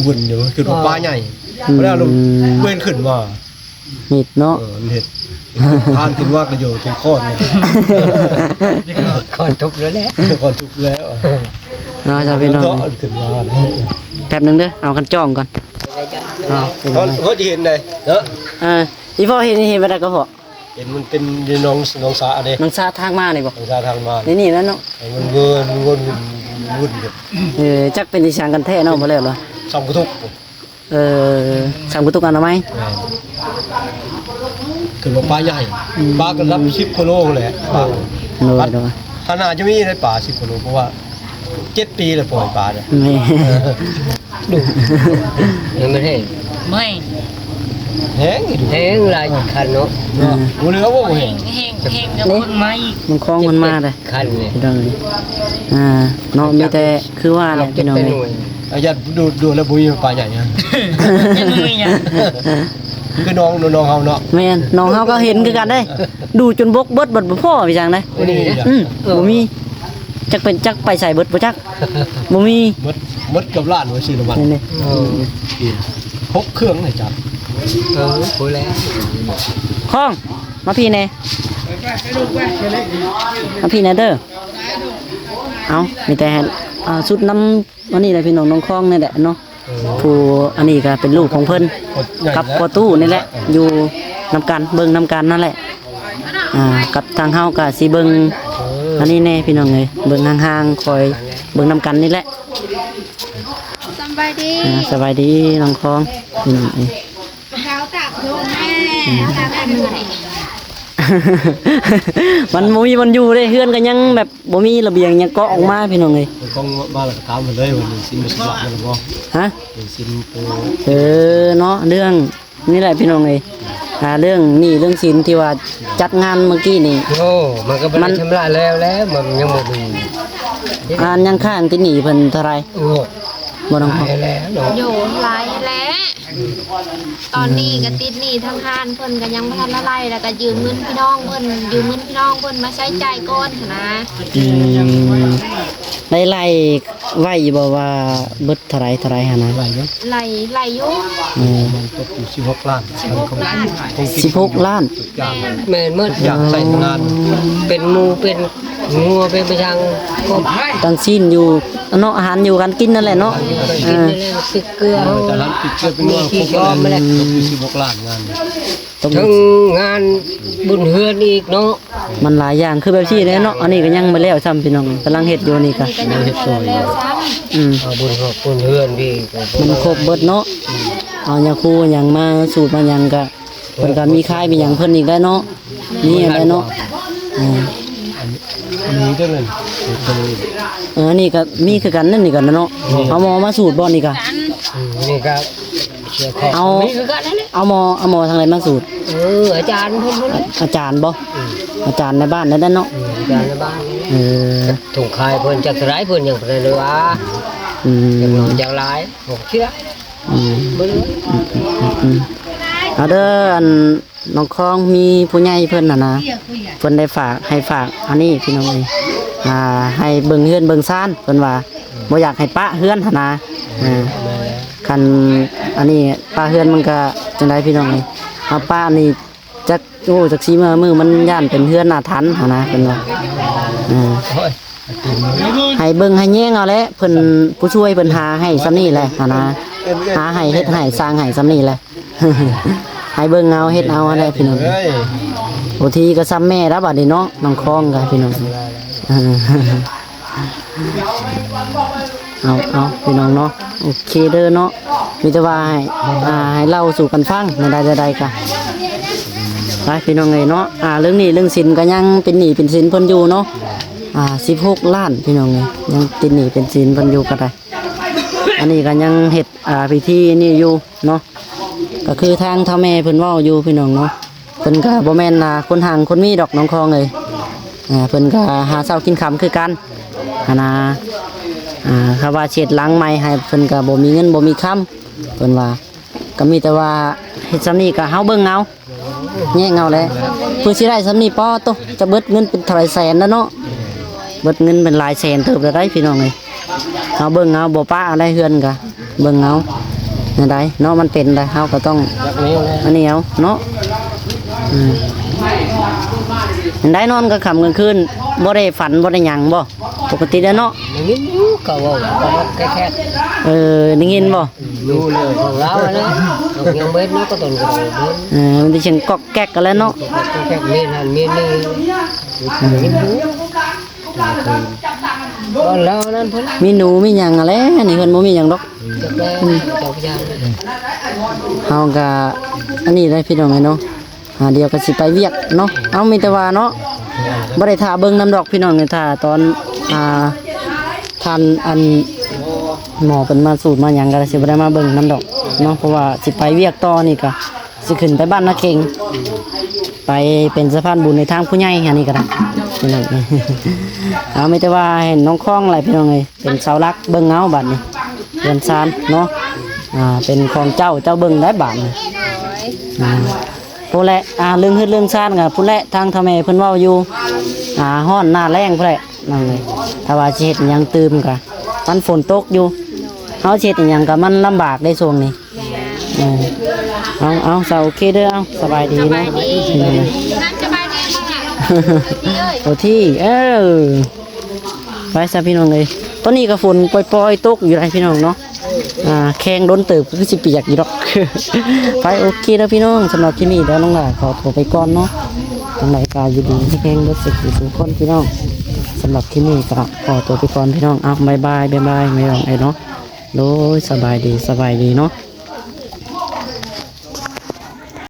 ວຸ່ນໆຢູ່ ຄືວ່າປາໃຫຍ່. ອືມ ແລ້ວເວັນຂຶ້ນມາ ເຫັດເນາະ. ເອີ ມັນເຫັດ ຄານຂຶ້ນມາກໍຢູ່ທີ່ຄອນນີ້ ຄອນທຸບແລ້ວແຫຼະ ຄອນທຸບແລ້ວເນາະ. ຊາວພີ່ນ້ອງ ເຈາະຂຶ້ນມາ ແປັບໜຶ່ງເດີ ເອົາຄັນຈ້ອງກ່ອນເນາະ. ເຮົາ ເຮົາຈະເຫັນໄດ໋ເນາະ. ເອີ ອີພໍ່ເຫັນ ເຫັນແບບໃດກໍພໍ ເຫັນມັນເປັນຢູ່ໜອງ ໜອງສາເດ້ ໜອງສາທາງມານີ້ບໍ່? ໜອງສາທາງມານີ້ ນີ້ແຫຼະເນາະ. ໃຫ້ມັນເວີນ ວົນ ວຸ່ນ ວຸ່ນ. ເອີ ຈັກເປັນອີ່ຫຍັງກັນແທ້ເນາະ ບໍ່ແລ້ວລະ ຊ່ຳກະຕຸກ. ເອີ ຊ່ຳກະຕຸກອະນາໄມ. ແມ່ນ ຄືວ່າປາໃຫຍ່ ອືມ ປາກະດັບສິບກິໂລແຫຼະ. ໂດຍ ໂດຍ ຂະໜາດຈະມີໄດ້ປາສິບກິໂລ ເພາະວ່າເຈັດປີແລ້ວປ່ອຍປາເນຍ. ແມ່ນ ເອີ ມັນແຮງ ແຮງ ແຮງ ແຮງຫຼາຍຄັນເນາະ. ເອີ ບໍ່ເຫຼືອບໍ່ແຮງ ແຮງ ແຮງກັບຄົນໃໝ່ ມັນຄອງມັນມາເດ້ ຄັນນີ້ ອ່າ ເນາະ ມີແຕ່ ຄືວ່າແຫຼະພີ່ນ້ອງເອີຍ ອາ ຢ້ານດູດ ດູດແລ້ວບໍ່ມີປາໃຫຍ່ຫຍັງ ບໍ່ມີຫຍັງ ຄືໜອງ ໜອງເຮົາເນາະ. ແມ່ນ ໜອງເຮົາກໍເຫັນຄືກັນເດ້ ດູດຈົນບົກເບິດ ບັດບໍ່ພໍວ່າຈັ່ງໃດ. ອືມ ບໍ່ມີ ຈັກເປັນ ຈັກໄປໃສເບິດບໍ່ຈັກ ບໍ່ມີ. ໝົດ ໝົດເກືອບລ້ານວ່າຊື້ນ້ຳມັນ. ນີ້ໆ ເອີ ຫົກເຄື່ອງໃຫ້ຈັກ ເອີ ໂອ້ແລ້ວ ຄອງ ມາພີ້ແດ່ ມາພີ້ແດ່ເດີ. ເອົາ ມີແຕ່ ອ່າ ຊຸດນຳ ອັນນີ້ແຫຼະພີ່ນ້ອງ ນ້ອງຄອງນີ້ແຫຼະເນາະ. ເອີ ຜູ້ອັນນີ້ກໍເປັນລູກຂອງເພິ່ນກັບພໍ່ຕູ້ນີ້ແຫຼະ ຢູ່ນຳກັນ ເບິ່ງນຳກັນນັ້ນແຫຼະ. ອ່າ ກັບທາງເຮົາກໍຊິເບິ່ງ ເອີ ອັນນີ້ແດ່ພີ່ນ້ອງເອີຍ ເບິ່ງຫ່າງໆ ຄອຍເບິ່ງນຳກັນນີ້ແຫຼະ. ສະບາຍດີ ອ່າ ສະບາຍດີນ້ອງຄອງ ພີ່ນ້ອງເອີຍ. ມັນບໍ່ມີບ່ອນຢູ່ເດ້ ເຮືອນກໍຍັງແບບບໍ່ມີລະບຽງຫຍັງເກາະອອກມາ ພີ່ນ້ອງເອີຍ. ເຈົ້າຂອງບ້ານກໍຖາມເພິ່ນເລີຍວ່າໜີ້ສິນມັນຊິບາດແລ້ວບໍ່? ຮະ? ໜີ້ສິນໂຕ ເອີ ເນາະ ເລື່ອງນີ້ແຫຼະພີ່ນ້ອງເອີຍ ອ່າ ເລື່ອງໜີ້ເລື່ອງສິນທີ່ວ່າຈັດງານເມື່ອກີ້ນີ້ ໂອ້ ມັນກໍບໍ່ໄດ້ຊຳລະແລ້ວແຫຼະ ມັນຍັງບໍ່ມີ. ອ່າ ຍັງຄ້າງຕິດໜີ້ເພິ່ນເທົ່າໃດ? ໂອ້ ບໍ່ຕ້ອງ ຫຼາຍແລ້ວເນາະ ໂດ ຫຼາຍແລ້ວ. ຕອນນີ້ກໍຕິດໜີ້ທາງຮ້ານເພິ່ນກໍຍັງບໍ່ທັນໄດ້ໄລ່ ແລ້ວກໍຢືມເງິນພີ່ນ້ອງເພິ່ນ ຢືມເງິນພີ່ນ້ອງເພິ່ນມາໃຊ້ຈ່າຍກ່ອນຫັ້ນນະ. ອືມ ໄດ້ໄລ່ໄວ້ຢູ່ບໍ່ວ່າເບິດເທົ່າໃດ ເທົ່າໃດຫັ້ນນະ? ໄລ່ຢູ່ ໄລ່ ໄລ່ຢູ່. ອືມ ມັນຕົກຢູ່ສິບຫົກລ້ານ ສິບຫົກລ້ານ ສິບຫົກລ້ານ. ແມ່ນໝົດ ຢາກໃຊ້ງານ ເປັນໝູເປັນງົວ ເປັນໄປທາງ ຕັ້ງຊີ້ນຢູ່ເນາະ ອາຫານຢູ່ການກິນນັ້ນແຫຼະເນາະ. ເອີ ເອີ ເປັນເກືອ ເອີ ເຮົາ ເປັນເກືອ ເປັນງົວ ມີທີ່ຍອມແຫຼະ ສິບຫົກລ້ານງານ ເຖິງງານບຸນເຮືອນອີກເນາະ. ມັນຫຼາຍຢ່າງຄືແບບຊີ້ແຫຼະເນາະ ອັນນີ້ກໍຍັງບໍ່ແລ້ວຊ້ຳພີ່ນ້ອງ ກຳລັງເຮັດຢູ່ນີ້ກໍ ເຮັດຊ່ອຍ ອືມ ເອົາບຸນຮອກບຸນເຮືອນນີ້ ມັນຄົບເບິດເນາະ. ເອົາຢາຄູຫຍັງມາສູດມາຫຍັງກໍ ເພິ່ນກໍມີຄ້າຍມີຫຍັງເພິ່ນອີກໄດ້ເນາະ ມີອັນໃດເນາະ. ເອີ ອັນນີ້ກໍມີຄືກັນນັ້ນນີ້ກໍເນາະ. ເອົາໝໍມາສູດບໍ່ນີ້ກໍ ອືມ ນີ້ກໍ ເອົາ ມີຄືກັນນັ້ນແຫຼະ ເອົາໝໍ ເອົາໝໍທາງໃດມາສູດ? ເອີ ອາຈານເພິ່ນ ອາ ອາຈານບໍ່? ອືມ ອາຈານໃນບ້ານນັ້ນເນາະ ອືມ ອາຈານໃນບ້ານ. ເອີ ຖົງຄາຍເພິ່ນຈັກເທົ່າໃດເພິ່ນຍັງບໍ່ໄດ້ເລີຍວ່າ. ອືມ ຈັກໜ້ອຍຈັກຫຼາຍ ບໍ່ເຊື່ອ. ອືມ ເບິ່ງ ອືມ ເອົາເດີ ອັນ ນ້ອງຄອງ ມີຜູ້ໃຫຍ່ເພິ່ນຫັ້ນນະ ເພິ່ນໄດ້ຝາກ ໃຫ້ຝາກອັນນີ້ພີ່ນ້ອງເອີຍ ອ່າ ໃຫ້ເບິ່ງເຮືອນເບິ່ງຊານ ເພິ່ນວ່າບໍ່ຢາກໃຫ້ປະເຮືອນຫັ້ນນະ. ເອີ ຄັນອັນນີ້ປະເຮືອນມັນກະຈັ່ງໃດພີ່ນ້ອງເອີຍ ເຮົາປະນີ້ ຈັກ ໂອ້ ຈັກຊິເມື່ອມື້ມັນຢ້ານເປັນເຮືອນອາຖັນຫັ້ນນະ ເພິ່ນວ່າ. ເອີ ໃຫ້ເບິ່ງໃຫ້ແຍງເອົາແຫຼະ ເພິ່ນຜູ້ຊ່ວຍເພິ່ນຫາໃຫ້ສ່ຳນີ້ແຫຼະຫັ້ນນະ ຫາໃຫ້ເຮັດໃຫ້ສ້າງໃຫ້ສ່ຳນີ້ແຫຼະ ໃຫ້ເບິ່ງເອົາເຮັດເອົາຫັ້ນແຫຼະພີ່ນ້ອງ. ໂອທີກໍສ່ຳແມ່ລະບາດນີ້ເນາະ ນ້ອງຄອງກໍພີ່ນ້ອງ. ເອີ ເອົາ ເອົາ ພີ່ນ້ອງເນາະ ໂອເຄເດີເນາະ ມີແຕ່ວ່າໃຫ້ ອ່າ ໃຫ້ເລົ່າສູ່ກັນຟັງ ແນວໃດແນວໃດກະ ໄປພີ່ນ້ອງເອີຍເນາະ ອ່າ ເລື່ອງໜີ້ເລື່ອງສິນກະຍັງເປັນໜີ້ເປັນສິນເພິ່ນຢູ່ເນາະ ອ່າ ສິບຫົກລ້ານ ພີ່ນ້ອງເອີຍ ຍັງຕິດໜີ້ຕິດສິນເພິ່ນຢູ່ກະໄດ້ ອັນນີ້ກະຍັງເຮັດ ອ່າ ພິທີນີ້ຢູ່ເນາະ ກະຄືທາງເຖົ້າແມ່ເພິ່ນເວົ້າຢູ່ ພີ່ນ້ອງເນາະ. ເພິ່ນກະບໍ່ແມ່ນ ອ່າ ຄົນຮັ່ງຄົນມີດອກ ນ້ອງຄອງເອີຍ ເພິ່ນກະຫາເຊົ້າກິນຄ່ຳຄືກັນຫັ້ນນາ ອ່າ ຄຳວ່າຊິເຮັດຫຼັງໃໝ່ໃຫ້ ເພິ່ນກະບໍ່ມີເງິນບໍ່ມີຄຳ ເພິ່ນວ່າ ກະມີແຕ່ວ່າເຮັດຊ່ຳນີ້ກະເຮົາເບິ່ງເອົາ ແຍງເອົາແຫຼະ ເພື່ອຊິໄດ້ຊ່ຳນີ້ ປາໂຕ ຈະເບິດເງິນເປັນເທົ່າໃດແສນແລ້ວເນາະ ເບິດເງິນເປັນຫຼາຍແສນເຕີບແລ້ວໃດ໋ ພີ່ນ້ອງເອີຍ ເຮົາເບິ່ງເອົາ ບໍ່ປະເອົາໃດ໋ ເຮືອນກະ ເບິ່ງເອົາ ແນວໃດເນາະ ມັນເປັນໃດ ເຮົາກະຕ້ອງ ອັນນີ້ເອົາເນາະ ອືມ ແນວໃດ ນອນກາງຄ່ຳກາງຄືນ ບໍ່ໄດ້ຝັນບໍ່ໄດ້ຫຍັງບໍ່ ປົກກະຕິແລ້ວເນາະ ໄດ້ຍິນຢູ່ ເຂົາເວົ້າກະແຄກໆ ເອີ ໄດ້ຍິນບໍ່ ຢູ່ເລື່ອງຂອງລາວຫັ້ນແຫຼະ ຍັງເໝິດເນາະ ກະຕົນກະໄດ້ເໝິດ ເອີ ມັນໄດ້ສຽງກອກແກກກັນແລ້ວເນາະ ກອກແກກ ເມນຫັ້ນເມນນີ້ ໄດ້ຍິນຢູ່ ບ້ານລາວນັ້ນເພິ່ນ ມີໜູມີຫຍັງຫັ້ນແຫຼະ ໃນເຮືອນບໍ່ມີຫຍັງດອກ ຈັກແລ້ວ ເຈົ້າພະຍາ ເຮົາກະ ອັນນີ້ໄດ໋ ພີ່ນ້ອງເອີຍເນາະ ອ່າ ດຽວກະຊິໄປວຽກເນາະ ເອົາ ມີແຕ່ວ່າເນາະ ບໍ່ໄດ້ຖ້າເບິ່ງນຳດອກ ພີ່ນ້ອງເອີຍ ຖ້າຕອນ ອ່າ ທ່ານ ອັນ ໝໍເພິ່ນມາສູດມາຫຍັງກະຊິບໍ່ໄດ້ມາເບິ່ງນຳດອກເນາະ ເພາະວ່າຊິໄປວຽກຕໍ່ ນີ້ກະ ຊິຂຶ້ນໄປບ້ານນາເຄັງ ໄປເປັນສະພານບຸນໃຫ້ທາງຜູ້ໃຫຍ່ ອັນນີ້ກະໄດ້ ພີ່ນ້ອງ ເອົາ ມີແຕ່ວ່າໃຫ້ນ້ອງຄອງແຫຼະ ພີ່ນ້ອງເອີຍ ເປັນເສົາຫຼັກ ເບິ່ງເອົາບາດນີ້ ເຮືອນຊານເນາະ ອ່າ ເປັນຂອງເຈົ້າ ເຈົ້າເບິ່ງໄດ້ບາດນີ້ ອ່າ ພຸ້ນແຫຼະ ອ່າ ເລື່ອງເຮືອນເລື່ອງຊານກະພຸ້ນແຫຼະ ທາງເຖົ້າແມ່ເພິ່ນເວົ້າຢູ່ ອ່າ ຮ້ອນໜ້າແລ້ງພຸ້ນແຫຼະ ນັ້ນເລີຍ ຖ້າວ່າຊິເຮັດຫຍັງຕື່ມກະ ມັນຝົນຕົກຢູ່ ເຮົາຊິເຮັດອີ່ຫຍັງກະມັນລຳບາກເດ້ຊ່ວງນີ້ ເອີ ເອົາ ເອົາ ສາ ໂອເຄເດີ ເອົາ ສະບາຍດີເນາະ ສະບາຍດີ ເອີ ສະບາຍດີ ໂອທີ ເອີ ໄປຊະພີ່ນ້ອງເອີຍ ຕອນນີ້ກະຝົນປ່ອຍໆຕົກຢູ່ໃດ໋ ພີ່ນ້ອງເນາະ ອ່າ ແຂ່ງດົນເຕີບກະຄືຊິປຽກຢູ່ດອກ ໄປ ໂອເຄເດີພີ່ນ້ອງ ສຳລັບຄລິບນີ້ເດີ ນ້ອງຫຼ້າຂໍຕົວໄປກ່ອນເນາະ ຈັ່ງໃດກະຢູ່ດີມີແຮງເບິດສູ່ຜູ້ສູ່ຄົນພີ່ນ້ອງ ສຳລັບຄລິບນີ້ກະຂໍຕົວໄປກ່ອນພີ່ນ້ອງ ເອົາ ບາຍບາຍ ບາຍບາຍ ພີ່ນ້ອງເອີຍເນາະ ໂດຍ ສະບາຍດີ ສະບາຍດີເນາະ.